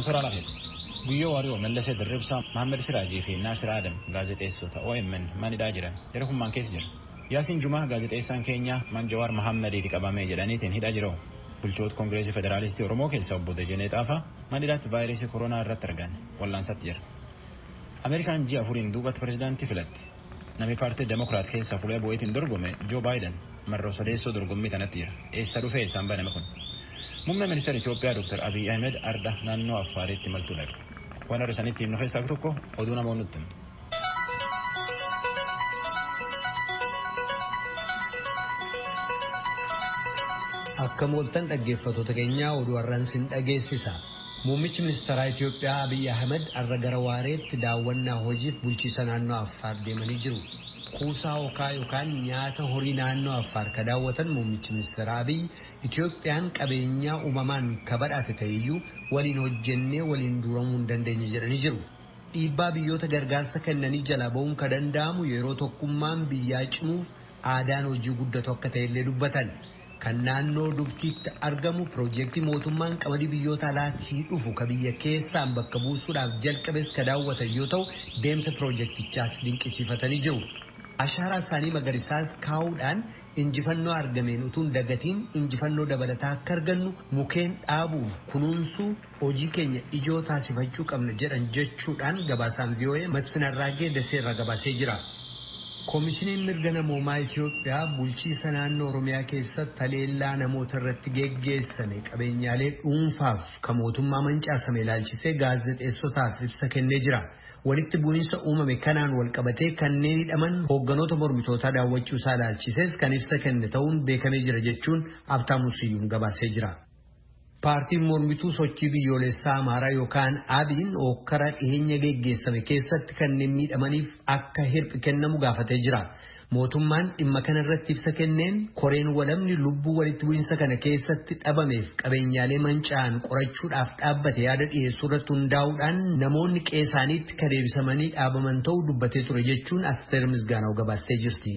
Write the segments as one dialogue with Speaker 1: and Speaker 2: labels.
Speaker 1: Ansoraa Lafeeti. Guyyoo Waariyoo, Mallasee Dirribsaa, Mahammed Siraajii fi Naasir Adam gaazexeessota OMN manidhaa jiran. Jara kun maan keessa jira? Yaasiin Jumaa gaazexeessaan keenya man Jawaar Mahammadiiti qabamee jedhaniitiin hidhaa jiru. Bulchoota Koongireesii Federaalistii Oromoo keessaa obbo Dejenee Xaafaa manidhaatti vaayirasii koronaa irratti argan wallaansatti jira. Ameerikaan ji'a afuriin duubatti pirezidaantii filatti. Namni paartii Demokiraat keessaa fuula bu'eetiin dorgome Joo Baayiden marroo sadeessoo dorgommii kanatti jira. Eessa dhufee eessaan baname kun? Muummee ministeera Itoophiyaa Dr. Abiy Ahmed arda naannoo Affaaritti imaltuu dhaqe. Waan har'a isanitti himnu keessaa tokko oduu namoonni nutti himu.
Speaker 2: Akka mooltan dhaggeeffattoota keenyaa oduu har'aan sin dhageessisa. Muummichi ministeeraa Itoophiyaa Abiy Ahmed har'a gara Waareetti daawwannaa hojiif bulchiisa naannoo Affaar deemanii jiru. Kuusaa okaa yookaan nyaata horii naannoo Affaar ka daawwatan muummichi ministeeraa Abiy Itoophiyaan qabeenyaa uumamaan ka badhaate ta'eyyuu waliin hojjennee waliin duramuu hin dandeenye jedhanii jiru. Dhiibbaa biyyoota gargaarsa kennanii jalaa ba'uun ka danda'amu yeroo tokkummaan biyyaa cimuuf aadaan hojii guddatu akka ta'ellee dubbatan. Kan naannoo dubtiitti argamu piroojeektii mootummaan qamadii biyyoota alaatii dhufu ka biyya keessaan bakka buusuudhaaf jalqabes ka daawwatan yoo ta'u deemsa piroojeektichaas dinqisiifatanii jiru. Ashaaraa isaanii magariisaas kaa'uudhaan injifannoo argameen utuun dagatiin injifannoo dabalataa akka argannu mukeen dhaabuuf kunuunsuu hojii keenya ijoo taasifachuu qabna jedhan jechuudhaan gabaasaan VOA Masfin Arraagee Daseerraa gabaasee jira. Koomishiniin mirga namoomaa Itoophiyaa bulchiisa naannoo Oromiyaa keessatti haleellaa namoota irratti geggeessame qabeenyaalee dhuunfaaf kan mootummaa mancaasame ilaalchisee gaazexeessotaaf ibsa kennee jira. Walitti bu'iinsa uumame kanaan walqabatee kanneen hidhaman hoogganoota mormitootaa daawwachuu isaa ilaalchisees kan ibsa kenne ta'uun beekamee jira jechuun Abtaamuu Siyyuun gabaasee jira. Paartiin mormituu sochii biyyoolessaa Amaaraa yookaan Abiin hokkara dhiyeenya geggeessame keessatti kanneen miidhamaniif akka hirphi kennamu gaafatee jira. Mootummaan dhimma kana irratti ibsa kenneen koreen walabni lubbuu walitti bu'iinsa kana keessatti dhabameef qabeenyaalee manca'an qorachuudhaaf dhaabbate yaada dhiyeessuu irratti hundaa'uudhaan namoonni qe'ee isaaniitti ka deebisamanii dhaabaman ta'uu dubbatee ture jechuun Asteer Misgaanaw gabaastee jirti.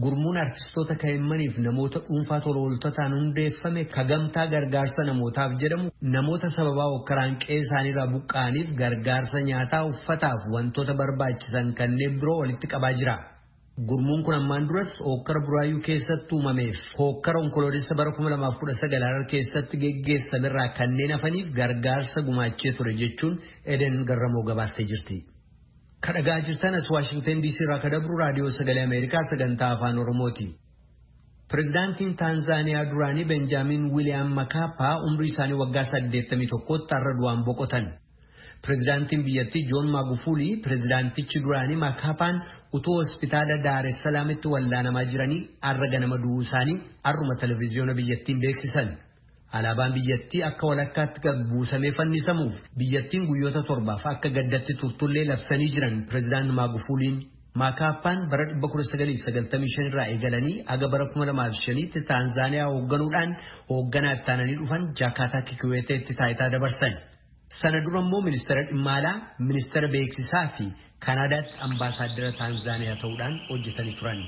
Speaker 2: Gurmuun artistoota kaa'immaniif namoota dhuunfaa tola ooltotaan hundeeffame ka gamtaa gargaarsa namootaaf jedhamu namoota sababaa hokkaraan qe'ee isaaniirraa buqqa'aniif gargaarsa nyaataa uffataaf wantoota barbaachisan kanneen biroo walitti qabaa jira. Gurmuun kun ammaan duras hokkara Buraayyuu keessatti uumameef hokkara Onkoloolessa bara 2019 Harar keessatti geggeessamerraa kanneen hafaniif gargaarsa gumaachee ture jechuun Eden Garramoo gabaastee jirti. Kadhagaa jirtan as Waashingtan DC irraa ka dabru raadiyoo sagalee Ameerikaa sagantaa afaan Oromooti. Pireezidaantiin Taanzaaniyaa duraanii Benjaamin Wiiliyaam Makaapaa umrii isaanii waggaa 81tti har'a du'aan boqotan. Pireezidaantiin biyyattii Joon Maagufuli pireezidaantichi duraanii Makaapaan utuu hospitaala Daar es Salaamitti wallaanamaa jiranii har'a ganama du'uu isaanii har'uma televezyiyoona biyyattiin beeksisan. Alaabaan biyyattii akka walakkaatti gad buusamee fannisamuuf biyyattiin guyyoota torbaaf akka gaddatti turtullee labsanii jiran pireezidaant Maagufuliin. Maakaappaan bara 1995 irraa eegalanii aga bara 2005tti Taanzaaniyaa hoogganuudhaan hoogganaa itti aananii dhufan Jaakaataa Kikiweeteetti taayitaa dabarsan. Sana dura immoo ministeera dhimma alaa, ministeera beeksisaa fi Kaanaadaatti ambaasaaddara Taanzaaniyaa ta'uudhaan hojjetanii turan.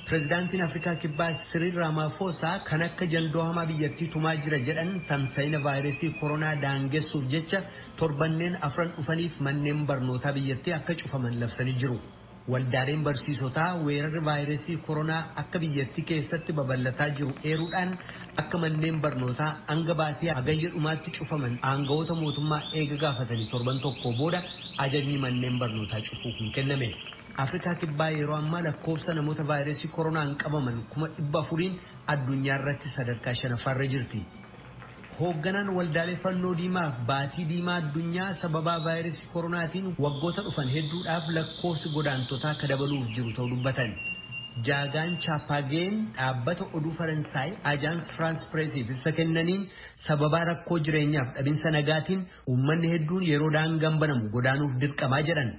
Speaker 2: Pireezidaantiin Afrikaa Kibbaa Siriil Ramaafosaa kan akka jandoo hamaa biyyattii tumaa jira jedhan tamsa'ina vaayirasii koronaa daangessuuf jecha torbanneen afran dhufaniif manneen barnootaa biyyattii akka cufaman labsanii jiru. Waldaaleen barsiisotaa weerarri vaayirasii koronaa akka biyyattii keessatti babal'ataa jiru eeruudhaan akka manneen barnootaa hanga baatee hagayya dhumaatti cufaman aangawoota mootummaa eega gaafatanii torban tokko booda ajajni manneen barnootaa cufuu kun kenname. Afrikaa Kibbaa yeroo ammaa lakkoofsa namoota vaayirasii koronaan qabaman 400,000 addunyaa irratti sadarkaa shanaffaarra jirti. Hoogganaan waldaalee fannoo diimaaf baatii diimaa addunyaa sababaa vaayirasii koronaatiin waggoota dhufan hedduudhaaf lakkoofsi godaantotaa akka dabaluuf jiru ta'uu dubbatan. Jaagaan Chaappaageen dhaabbata oduu Faransaay Ajaans Firaans Pireesiif ibsa kennaniin sababaa rakkoo jireenyaaf dhabinsa nagaatiin uummanni hedduun yeroo daangaan banamu godaanuuf dirqamaa jedhan.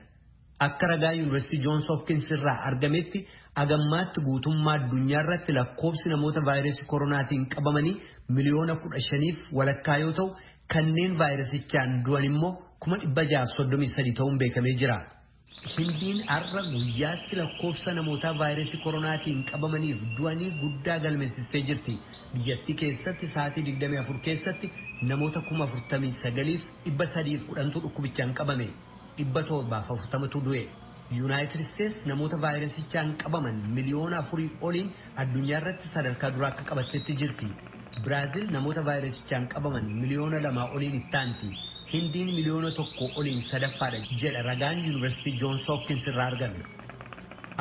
Speaker 2: Akka ragaa Yuunivarsiitii Joons Hopkins irraa argametti agammaatti guutummaa addunyaa irratti lakkoofsi namoota vaayirasii koronaatiin qabamanii 15.5 miliyoona yoo ta'u kanneen vaayirasichaan du'an immoo 633,000 ta'uun beekamee jira. Hindiin har'a guyyaatti lakkoofsa namoota vaayirasii koronaatiin qabamaniif du'anii guddaa galmeessistee jirti. Biyyattii keessatti sa'aatii 24 keessatti Namoota 49,310tu dhukkubichaan qabame. 740tu du'e. Yuunaayitid Isteets namoota vaayirasichaan qabaman miliyoona 4 oliin addunyaa irratti sadarkaa duraa akka qabattetti jirti. Biraazil namoota vaayirasichaan qabaman miliyoona 2 oliin ittaanti. Hindiin miliyoona 1 oliin sadaffaadha jedha ragaan Yuunivarsiitii Joons Hopkins irraa argame.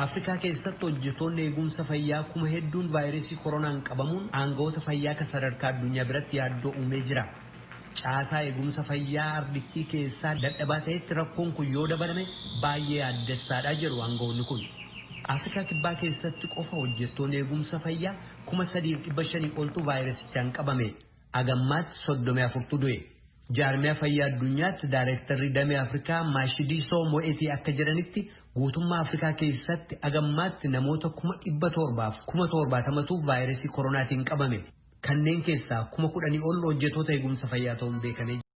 Speaker 2: Afrikaa keessatti hojjetoonni eegumsa fayyaa kuma hedduun vaayirasii koronaan qabamuun aangawoota fayyaa kan sadarkaa addunyaa biratti yaaddoo uumee jira. Caasaa eegumsa fayyaa ardittii keessaa dadhabaa ta'etti rakkoon kun yoo dabalame baay'ee yaaddessaadha jedhu aangawoonni kun. Afrikaa kibbaa keessatti qofa hojjettoonni eegumsa fayyaa 3,500 oltu vaayirasichaan qabame. Agammaatti 34tu du'e. Jaarmiyaa fayyaa addunyaatti daayirektarri damee Afrikaa Maashidiisoo Mo'etii akka jedhanitti guutummaa Afrikaa keessatti agammaatti namoota 770,070tu vaayirasii koronaatiin qabame. Kanneen keessaa 10,000 ol hojjettoota eegumsa fayyaa ta'uun beekamee jira.